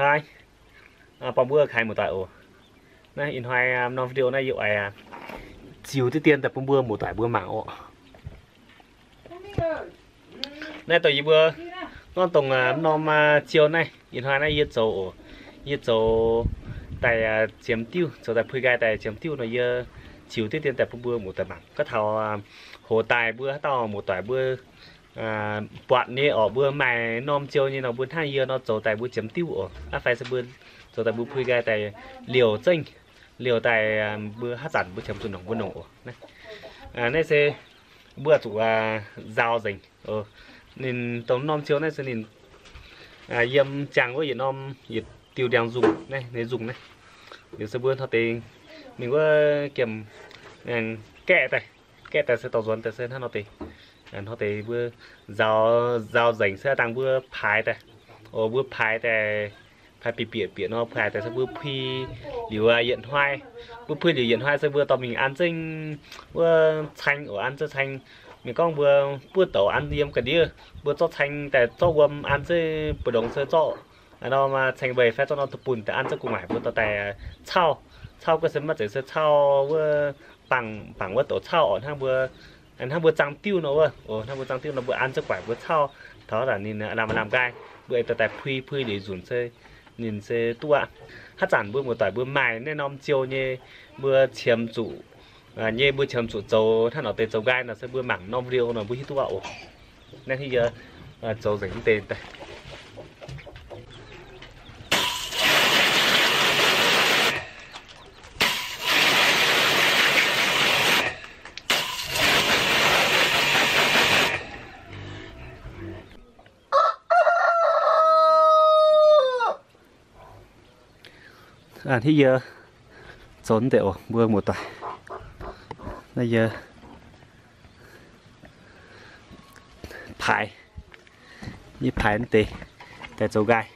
Naaiv, bun mbuo kaaix muoz-doic oc. Naaiv ih hnoi norm video naaiv yie oix ziux diqv dien daaih bun mbuo muoz-doic mbuo mangc oc. Naaiv dongh yie mbuo norm dongh norm ziou naaiv, ih hnoi naaiv yie zoux oc. Yie zoux daaih ziemx diuv, zoux daaih puix nqaai daaih ziemx diuv nor, yie ziux diqv dien daaih bun mbuo muoz-doic mangc. Gorngv taux hoc daaih mbuo haaix dauh muoz-doic mbuo buatc nyei orqc, mbuo maaih norm ziou nyei nor, mbuo hnangv yie nor zoux daaih mbuo ziemx diuv oc. Aav fai se mbuo zoux daaih mbuo puix nqaai daaih liouc zengv, liouc daaih mbuo haaix zanc mbuo qiemx zuqc nongc mbuo nongc oc. Naaiv se mbuo zuqc nzaaux nzengc. Ninh dongh norm ziou naaiv se ninh yiem ziangh wuov yietc norm, yietc diuh ndiangx-nzungh naaiv, nyei nzungh naaiv. Liuz se mbuo hnoi deix mingh wuov giemh gaeqv daaih, gaeqv daaih se dorh nzuonx daaih se hnangv nor deix. Hnoi deix mbuo nzaaux, nzaaux nzengc se dangh mbuo paaix daaih. Oc, mbuo paaix daaih, paaix bieqc bieqc bieqc nor, paaix daaih se mbuo puix liuz yietc hnoi. Mbuo puix liuz yietc hnoi se mbuo dorh mingh an zengv wuov caeng oc, an zengv caeng. Mienh gorngv mbuo buov douz an yiem ga'ndiev, mbuo zorqv caeng daaih zorqv wuom an zengv mbu'ndongx se zorqv norm caeng weih fai zorqv norm deic-bung daaih an zengv gu'nguaaic mbuo dorh daaih cauv. Cauv ga'sie maiv zeiz se cauv wuov bangc, bangc wuov douz cauv oc, hnangv mbuo, hnangv mbuo zang diuv nor wuov, hnangv mbuo zang diuv nor mbuo an zengv gu'nguaaic mbuo cauv. Taux ninh lamh lamh nqaai, mbuo aengx dorh daaih puix, puix liuz nzunc se ninh se duqv aqv. Haaix zanc mbuo muoz-doic mbuo maaih naaiv norm ziou nyei, mbuo qiemx zuqc nyei, mbuo qiemx zuqc zoux hnangv nor deix zoux nqaai nor se mbuo mangc norm video nor mbuo hiuv duqv aqv oc. Naaiv yie zoux nzengc mv deix daaih. Hnangv yie zoux mv deix oc mbuo muoz-doic. Naaiv yie paaix, yie paaix mv deix daaih zoux nqaai.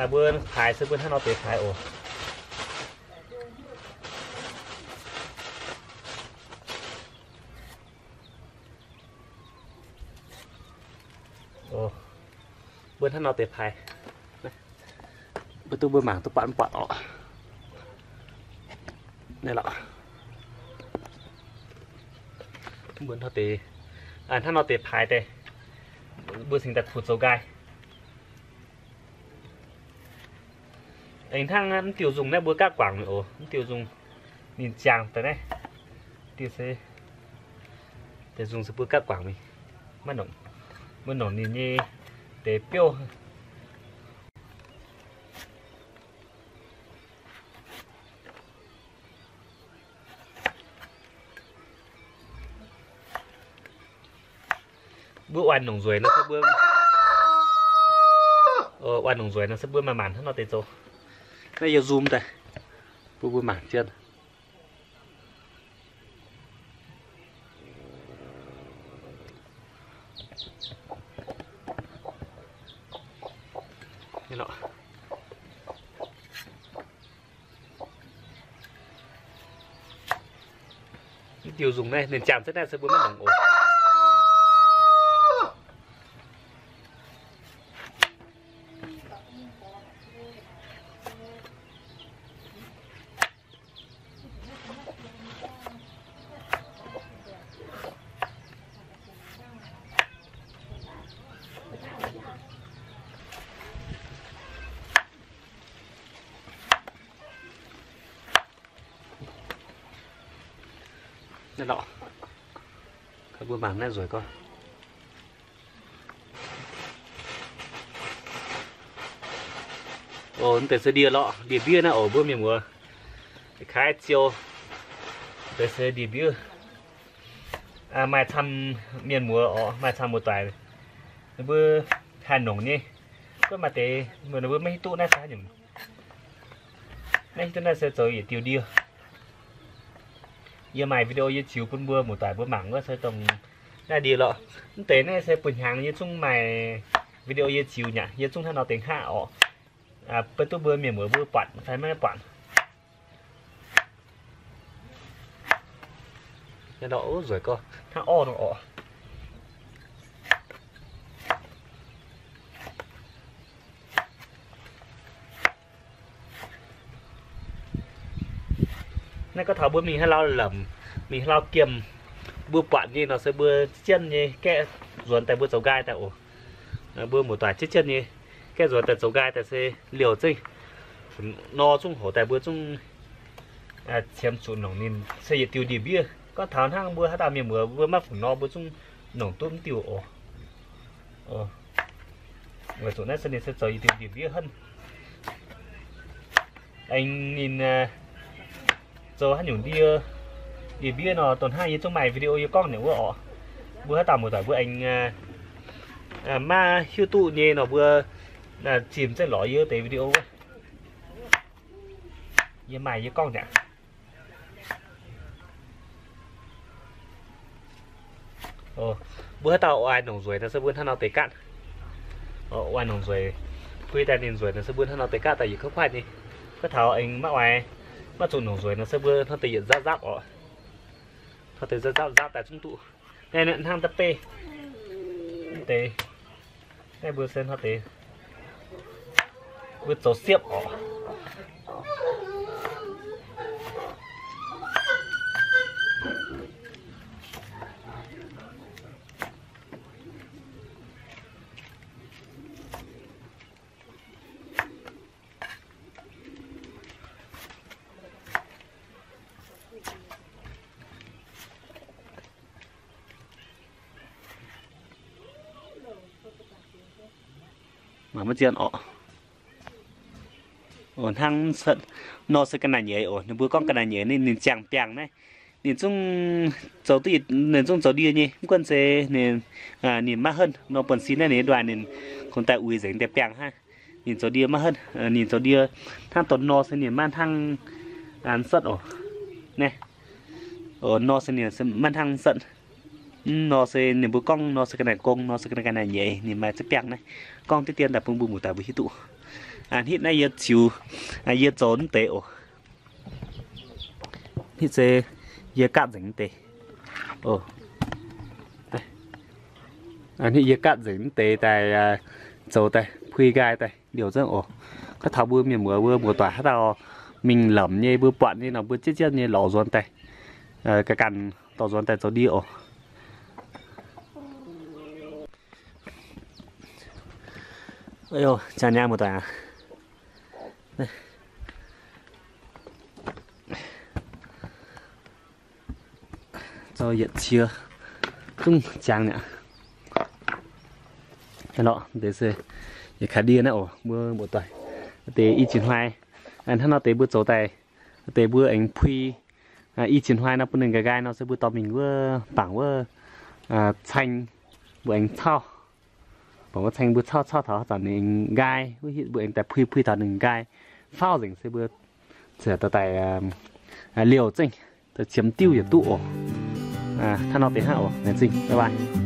Mbuo paaix se mbuo hnangv nor deix paaix oc. Mbuo hnangv nor deix paaix. Mbuo duqv mbuo mangc duqv buatc mv buatc orqc. Naaiv lorqc. Mbuo hnangv deix, hnangv nor deix paaix deix, mbuo cingx daaih kuh zoux nqaai. Aengx hnangv mv diuh nzungh naaiv mbuo gapv guangc oc, mv diuh nzungh ninh ziangh daaih naaiv, diuh se deix nzungh se mbuo gapv guangc mingh, maiv nongc, mbuo nongc ninh nyei deix biouv. Mbuo oix nongc nzueic nor se mbuo, oix nongc nzueic nor se mbuo manc-manc hnangv nor deix zoux. Naaiv yie zoom daaih bun mbuo mangc jienv. Mv diuh nzungh naaiv ninh ziangh zengv naaiv se mbuo maiv nongc oc. Naaiv lorqc, mbuo mangc naaiv nzueic gorngv. Oc, mv deix se ndie lorqc, ndie-mbiev naaiv oc, mbuo mienh muoz. Kaaix ziou, mv deix se ndie-mbiev. Maaih camv mienh muoz oc, maaih camv muoz-doic, ninh mbuo haih nongc nyei. Gorngv maaih deix mbuo, ninh mbuo maiv hiuv duqv naaiv se haaix nyungc. Maiv hiuv duqv naaiv se zoux yietc diuh ndie. Yie maaih video yie ziux bun mbuo muoz-doic mbuo mangc wuov se dongh naaiv ndie lorqc. Mv deix naaiv se buo hnyangx yie zungv maaih video yie ziux nyei, yie zungv hnangv nor deix hngaqv orqc. Beiv duqv mbuo mienh muoz mbuo buatc fai maiv buatc. Nzueic gorx, hnangv orv nor oc. Naaiv gorngv taux mbuo mingh haaix lauh lamc, mingh haaix lauh giemh, mbuo buatc nyei nor se mbuo jienv nyei gaeqv nzuonx daaih mbuo zoux nqaai daaih oc. Mbuo muoz-doic jienv jienv nyei gaeqv nzuonx daaih zoux nqaai daaih se liouh zengv. Nor zungv hoc daaih mbuo zungv qiemx zuqc nongc ninh se yietc diuh ndie-mbiev. Gorngv taux hnangv mbuo haaix dauh mienh muoz mbuo maiv fungc nor mbuo zungv nongc duqv mv diuh oc. Weic zuqc naaiv se ninh se zoux yietc diuh ndie-mbiev henv. Aengx ninh zoux haaix nyungc ndie, ndie-mbiev nor, dongh hnangv yie zungv maaih video yie gorngv nyei wuov oc. Mbuo haaix dauh muoz-doic mbuo aengx maiv hiuv duqv nyei nor mbuo zimh zengv lorz yie wuov deix video wuov. Yie maaih yie gorngv nyei aqv. Mbuo haaix dauh oix nongc nzueic nor se mbuo hnangv nor deix gaatv. Oix nongc nzueic, puix daaih ninh nzueic nor se mbuo hnangv nor deix gaatv daaih yietc kuv kuaaiv nyei. Gorngv taux aengx maiv oix, maiv zuqc nongc nzueic nor se mbuo hnangv deix yietc nzapv nzapv oc. Hnangv deix nzapv nzapv nzapv daaih zungv duqv. Naaiv hnangv da'beiv deix. Naaiv mbuo se hnangv deix, mbuo zoux siepv oc. Mangc maiv zien oc. Hnangv nor se ga'naaiv-nyeiz oc. Ninh mbuo gorngv ga'naaiv-nyeiz ninh, ninh ziangh biangh naaiv. Ninh zungv zoux duqv, ninh zungv zoux ndie nyei. Mv gunv se ninh, ninh maiv henv nor, buonv-sin naaiv ninh nduaaih ninh kungx daaih uix nzengc deix biangh hnangv. Ninh zoux ndie maiv henv, ninh zoux ndie hnangv dongh nor se ninh maiv hnangv a'setv oc. Naaiv nor se ninh maiv hnangv a'setv. Nor se ninh mbuo gorngv nor se ga'naaiv gong, nor se ga'naaiv nyeiz, ninh maaih ziex biangh naaiv. Gorngv diqv dien daaih bun mbuo muoz-doic mbuo hiuv duqv. Hnitv naaiv yie ziux, yie zoux mv deix oc. Hnitv se yie gaatv nzengc mv deix. Hnitv yie gaatv nzengc mv deix daaih, zoux daaih puix nqaai daaih liouh zengv oc. Gorngv taux mbuo mienh muoz, mbuo muoz-doic haaix dauh mingh lamc nyei, mbuo buatc nyei nor mbuo ziepv ziepv nyei lorz nzuonx daaih, ganh ganh dorh nzuonx daaih zoux ndie oc. Jaa nyei muoz-doic aac. Zoux yietc cie zungv ziangx mi'aqv. Lorqc, deix se yietc kaaix ndie naaiv oc, mbuo muoz-doic. Deix i ziex hnoi, hnangv nor deix mbuo zoux daaih, deix mbuo aengx puix i ziex hnoi nor bun ninh nqaai nqaai nor se mbuo dorh mingh wuov bangc wuov caeng, mbuo aengx cauv. Bangc wuov caeng mbuo cauv cauv taux zanc ninh nqaai, wuov hitv mbuo aengx daaih puix puix taux ninh nqaai, faauv nzengc se mbuo ziouc daaih liouh zengv, daaih qiemx diuv yietc duqv oc. Hnangv nor deix hnangv oc, laengz zingh, bye bye.